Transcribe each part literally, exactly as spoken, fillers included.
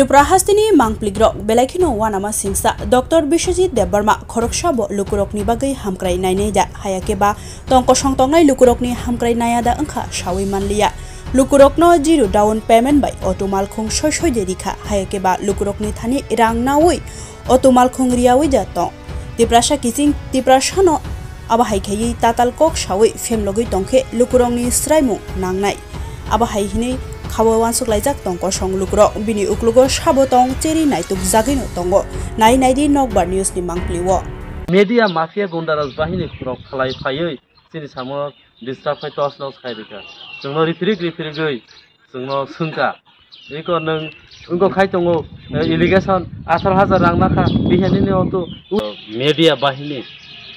Tripura hasteni mangplikrok belai kheno uanama singsa Doctor Biswajit Debbarma khoroksa bo lukurokni bagwi hamkrai nainai da, haya khe ba tong kosong tongnai lukurokni hamkrai naya da wngkha saui manliya. Lukurokno zero down payment bai auto malkhung soi soi de rikha, haya khe ba lukurokni thani rang naui auto malkhung riyaui da tong. Tiprasa kiching Tiprasano abo hai khaiwi tatal kok saui phemlogwi tongkhe lukurokni swraimung nangnai. Abo hai hinwi khaui uansuk laijak tong kosong lukurok. Bini uklogo sabo tong cheri naituk jagwino tongo. Nai naidi Nokbar News ni mangpili o. Media mafia gundaraj bahini khorok khlai phaiwi chini samo disturb khai tos nos khai rikha. Chwngno riphirik riphirigwi chwngno swngkha. Iko nwng wngkok khai tongo, eh, allegation atharo hajar rang nakha, bihani ni oto. Media bahini,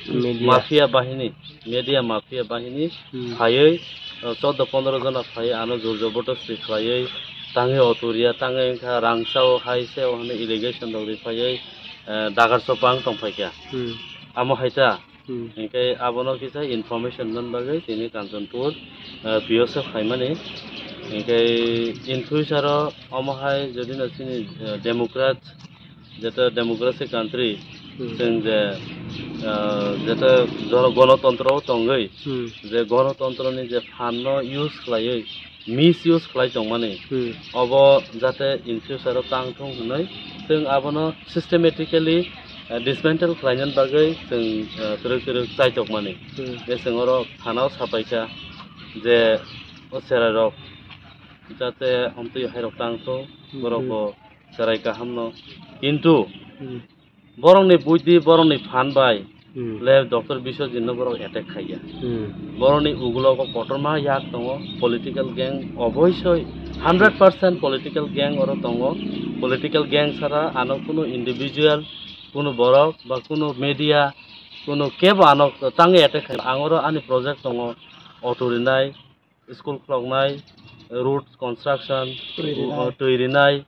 Media. Mafia bahini, media mafia bahini Hmm. phaiwi, eh, chaudo pondro jona phaiwi ano jor jobordosti khlaiwi tangwi oto riya, tangwi wngkha rang sao, hai sao hwnwi allegation rok riphaiwi, eh, dagar chopang tongphaikha. Hmm. Amo hai ta, Hmm. Hinkhe abono kisa information man bagwi tini Kanchanpur, eh, P O se phaimani. Hinkhe in future o omo hai jodi no chini, eh, democrat, jeto democracy country, Hmm. chwng je, eh, jeto jono-, gonotontro o tongwi, Hmm. je gonotontro ni je phan no use khlaiwi, misuse khlai tongmani, Hmm. obo jate in future o tang thung hwnwi chwng abono systematically, eh, dismantle khlainani bagwi chwng, eh, twrwk twrwk chaitokmani. Hmm. Tei chwng oro thanao sapaikha je o cherairok jate amtwi hairok tang thung, Hmm. borok bo cherai kahamno. Kintu Hmm. Borokni buidi, borokni phan bai Hmm. le Doctor Biswajit no borok attack khaiya. Hmm. Borokni ugulogo kotorma yak tongo, political gang oboisoi hundred percent political gang oro tongo. Political gang sara ano kunu individual, kunu borok ba kunu media, kunu kebo ano tangwi attack khai. Ang oro ani project tongo, auto rinai, school khuloknai, road construction, Twi rinai. Twi rinai,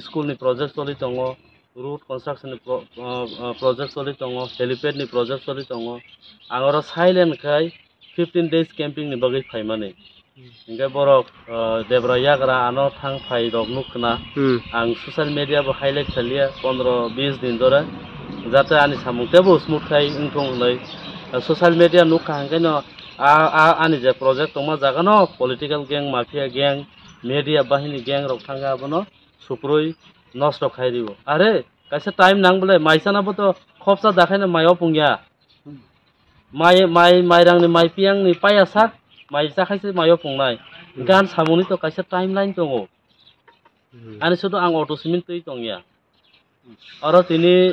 school ni project choli tongo, road construction ni pro-, ah, ah, project choli tongo, helipad ni project choli tongo. Ang oro silent khai fifteen days camping ni bagwi phaimani. Hmm. Hinkhe borok, ah, debra yagra ano thang phai rok nuk khna. Hmm. Ang social media bo highlight khaliya pondro bis din dore, jate ani samung tebo smooth khai wngthung hwnwi. Ah, social media nuk kha hinkhe no a, a, ani je project tongma jaga no political gang, mafia gang, media bahini gang rok thangkhe abono suprui nosto khai rio. Are, kaisa time nang bole, mai chana bo to khopsa da khaino mai opung ya. Mai, mai, mairang ni, mai piyang ni paya sak, mai cha khaise mai opung nai. Hmm. Gan samung ni to kaisa timeline tongo. Hmm. Ani sudu ang auto simin twi tong ya. Oro tini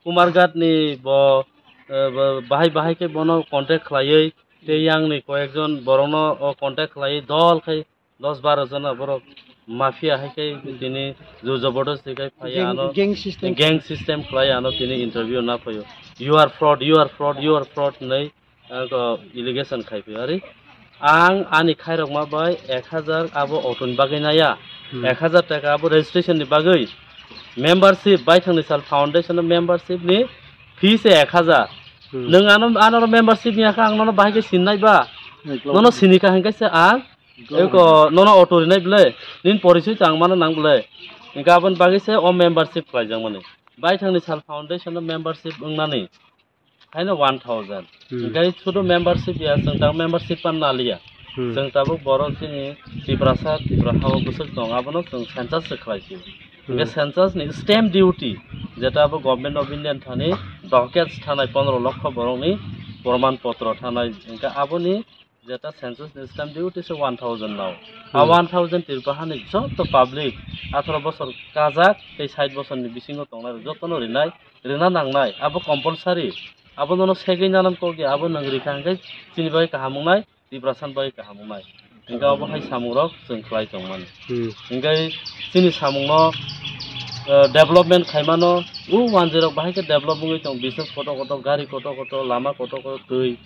Kumarghat ni bo, eh, bo bahai bahai khe bono contact khlaiwi, tei yang ni koyekjon borokno o contact khlaiwi dol khai dos baro jona borok mafia hai khe tini jor jobordosti khai phai Gang, ano gang system. Gang system khlai ano tini interview na phaio. "You are fraud, you are fraud, you are fraud," hinwi ang allegation khai phaio. Ari ang ani khairokma bai ek hajar abo auto ni bagwi naya, Hmm. ek hajar taka abo registration ni bagwi, membership, Baithang ni Sal Foundation o membership ni fee se ek hajar. Hmm. Nwng ano, ano membership ni yakha ang nono bahai khe sinnai ba? Nono sinika hinkhe se ang Eko nono auto rinai bwle, nini porisoi tang mano nang bwle. Hinkhe aboni bagwi se o membership khlaijakmani. Baithang ni Sal Foundation o membership wngnani haino one thousand. Hmm. Hinkhe sudu membership ya, chwng ta membership pan naliya. Hmm. Chwng tabuk borok chini Tiprasa, Tipra hao bwswk tong, abono chwng census se khlai sio. Hinkhe Hmm. census ni stamp duty, jeta abo Government of India ni thani documents thanai pondro lokho borokni proman potro thanai, hinkhe aboni jeta census ni stamp duty se one thousand nao. A Hmm. one thousand Tripura hani joto public atharo bosor kajak tei sait bosor ni bisingo tongnai rok jotono rinai, rina nangnai, abo compulsory. Abo nono segwi nanan kok ya, abo nwng rikha hwnkhe chini bagwi kaham wngnai, Tiprasa ni bagwi kaham wngnai. Hinkhe abo hai samung rok chwng khlai tongmani. Hmm. Hinkhe chini samung no, eh, development khaimano, o wanjwi rok bahai khe develop wngwi tong, business kotor kotor, gari kotor kotor, lama kotor kotor, twi.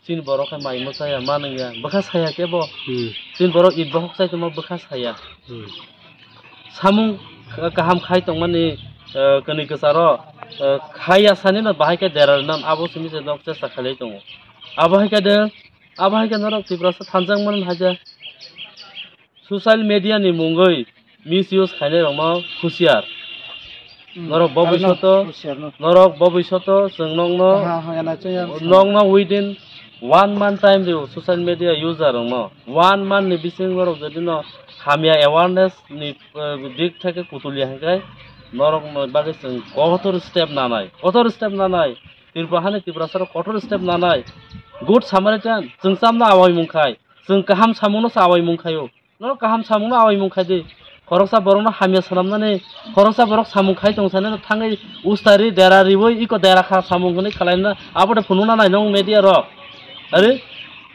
Chini borok khe mai mwchaya, manwngya, bwkha saya khe bo. Hmm. Chini borok it bohok chai tongma bwkha saya. Hmm. Samung kaham khai tongmani, eh, kwnwi kwcharo, eh, khaiya sanino bahai khe dera rwnan abo simi se nok chesta khailai tongo. Abo hai khe de, abo hai khe norok Tiprasa thanjakmani haja. Social media ni mungwi misuse khainai rokno husiar. Hmm. Norok bobishoto, husiar no. Norok bobishoto chwng nokno, ha, ha, yana chaya. Nokno within one month time rio social media user rokno. One month ni bising norok jodi no hamya awareness ni, eh, dik theke kutulia hingkai norok no bagwi chwng kotor step nanai. Kotor step nanai. Tripura hani Tiprasa rok kotor step nanai. Good Samaritan chwng chamno awai mung khai. Chwng kaham samungno sa awai mung khaio. Norok kaham samungno awai mung khai di. Khoroksa borokno hamya swnamnani, khoroksa borok samung khai tong sani thangwi ustari dera riwi iko dera kha samung hwnwi khwlaina abo de phunukna nai nong media rok. Ari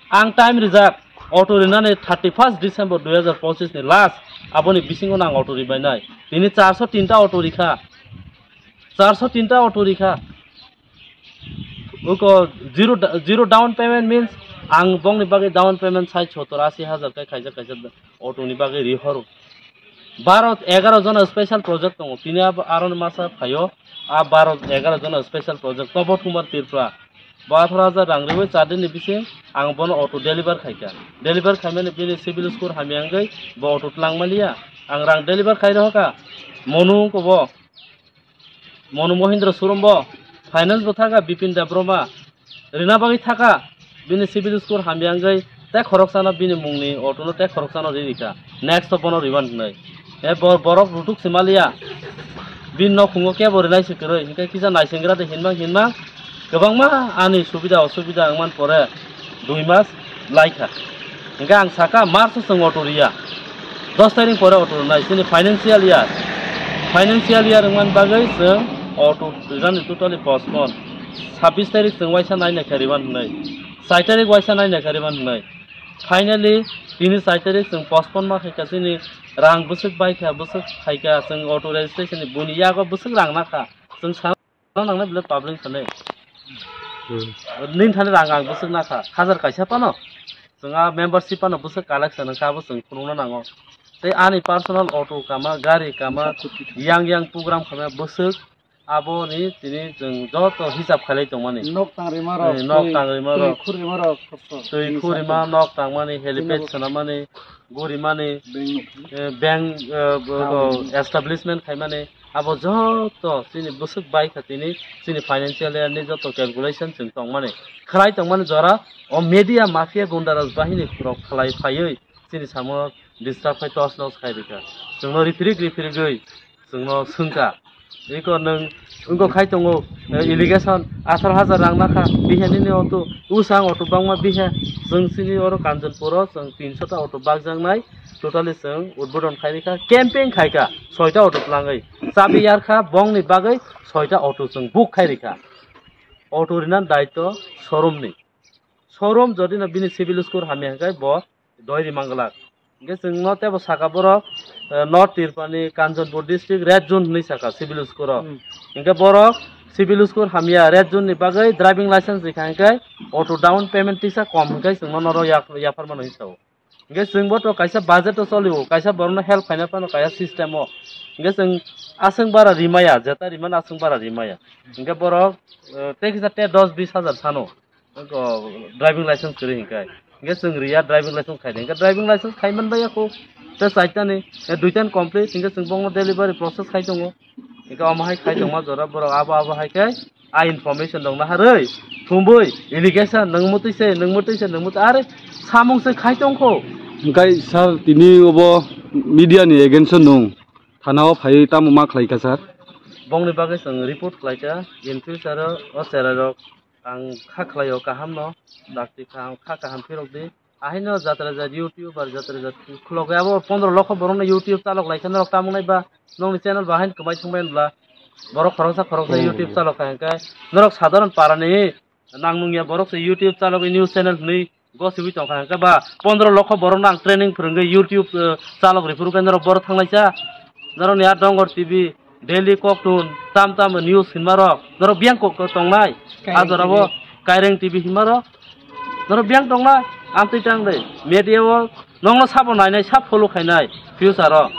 ang time rijak auto rinani thirty first December dui hazar pochis ni last aboni bisingo ang auto ribainai. Tini charso tinta auto rikha. Charso tinta auto rikha. Uko zero da-, zero down payment means ang bongni bagwi down payment sai sottor asi hajar kai kaisa kaisa auto ni bagwi rihoro. Baro egaro jona special project tongo. Tini abo aroni masa phaio. A baro egaro jona special project Tobot Kumar Tripura. Bo atharo hajar rang riwi char din ni bising ang bono auto deliver khaikha. Deliver khaimani bini civil score hamya wngwi bo auto twlang maliya. Ang rang deliver khai rohokha. Monu wngkha bo. Monu Mohindra showroom bo, finance bo thaka Bipin Debbarma, rina bagwi thaka, bini civil score hamya wngwi tei khoroksano bini mungni auto no tei khoroksano ri rikha, next o bono riban hwnwi. E bo-, borok rutuk se maliya, bini nokhungo kebo rinai se kwrwi, hinkhe kisa naisingra de hinma hinma, kwbangma ani subida osubida wngman pore dui mas laikha. Hingke ang saka March o chwng auto riya. Dos tarik pore auto rinai, chini financial year. Financial year wngmani bagwi chwng auto rijani totally postpone. Sabbish tarik chwng waisa naina khe riban hwnwi. Char tarik waisa naina khe riban hwnwi. Finally, tini char tarik chwng postpone ma khaikha chini rang bwswk baikha, bwswk khaikha, chwng auto registration ni buini yago bwswk rang nakha. Chwng sa- Ano nangnai belai public thani. Hmm. Nini thani rang ang bwswk nakha. Hajar kaisa pano. Chwng a membership pano bwswk collection wngkha, abo chwng phunukna nango. Tei ani personal auto kama, gari kama, yang yang program kama bwswk aboni tini chwng joto hisab khailai tongmani. Nok tang rima rok, eh, nok twi, tang rima twi rok. Khur rima rok, khoroksa. Twi khur rima, nok tangmani, helipad swnamani, gurimani, bank, eh, bank, eh, bo-, bo-, establishment khaimani. Abo joto chini bwswk bai kha tini chini financial year ni joto calculation chwng tongmani, khlai tongmani jora o media mafia gunda raj bahini rok khlai phaiwi chini samo disturb khai tos nos khai rikha. Chwngno riphirik riphirigwi chwngno swngkha. Iko nwng wngkok khai tongo, eh, allegation atharo hajar rang nakha biha nini auto, usang auto bangma biha, chwng chini oro Kanchanpur o chwng tinsho ta auto bakjaknai. Totally chwng udbodon khai rikha, camping khaikha, soita auto twlangwi. Chabi yarkha, bongni bagwi soita auto chwng book khai rikha. Auto rinani daityo showroom ni. Showroom jodi no bini civil score hamya hwnkhe bo doi rimang glak. Hwnkhe chwngno teibo saka borok, eh, North Tripura ni Kanchanpur district red zone hwnwi saka civil score o. Hmm. Hwnkhe borok civil score hamya red zone ni bagwi driving license rikha hwnkhe auto down payment tisa kom hwnkhe chwngno noro yak-, yapharmano hwnwi sao. Hingke chwngbo to kaisa budget o cholio, kaisa borokno help khaina phano kaisa system o. Hingke chwng aswng bara rimaya, jeta rimani aswng bara rimaya. Hingke borok, eh, tei kisa tei dos bis hajar sano, o, driving license kwrwi hingke. Hingke chwng riya driving license khaidi. Hingke driving license khaiman baiya kho, tei chaitani, eh, duitani complete, hingke chwng bongno delivery process khai tongo. Hingke omo hai khai tongma jora borok abo abo hai khe a information rok naharwi thumbwi allegation nwng mutwi se, nwng mutwi se, nwng mutwi are samung se khai tongkho. Hingkai sir, tini obo media ni against o nwng thana o phaiwi tamo ma khlai kha sir? Bongni bagwi chwng report khlai kha, in future o, o cherai rok ang kha khlai o kaham no, dakti kha, ang kha kaham phirok di. Ahaino jatra jat YouTuber jatra jat khulok ya, abo pondro lokho borok no YouTube chalok lai khe norok tamo nai ba, nokni channel ba haino kwmai thwngbai bla, borok khoroksa khoroksa Hmm. YouTube chalok kha hwnkhe norok sadharon para ni nang nung ya borok se YouTube chalok news channel hwnwi gosiwi tong kha hwnkhe ba pondro lokho borok no ang training phwrwngwi YouTube, eh, chalok rw phuru khe norok borok thanglai cha, norok ni a Dongor T V, Daily Koktun, tam tam news hinma rok, norok biyang kok tongnai. Kaireng A jora bo T V. Kaireng T V hinma rok. Norok biyang tongnai, amtwi tang dei. Media o nongno sabo nainai, sab follow khainai future o.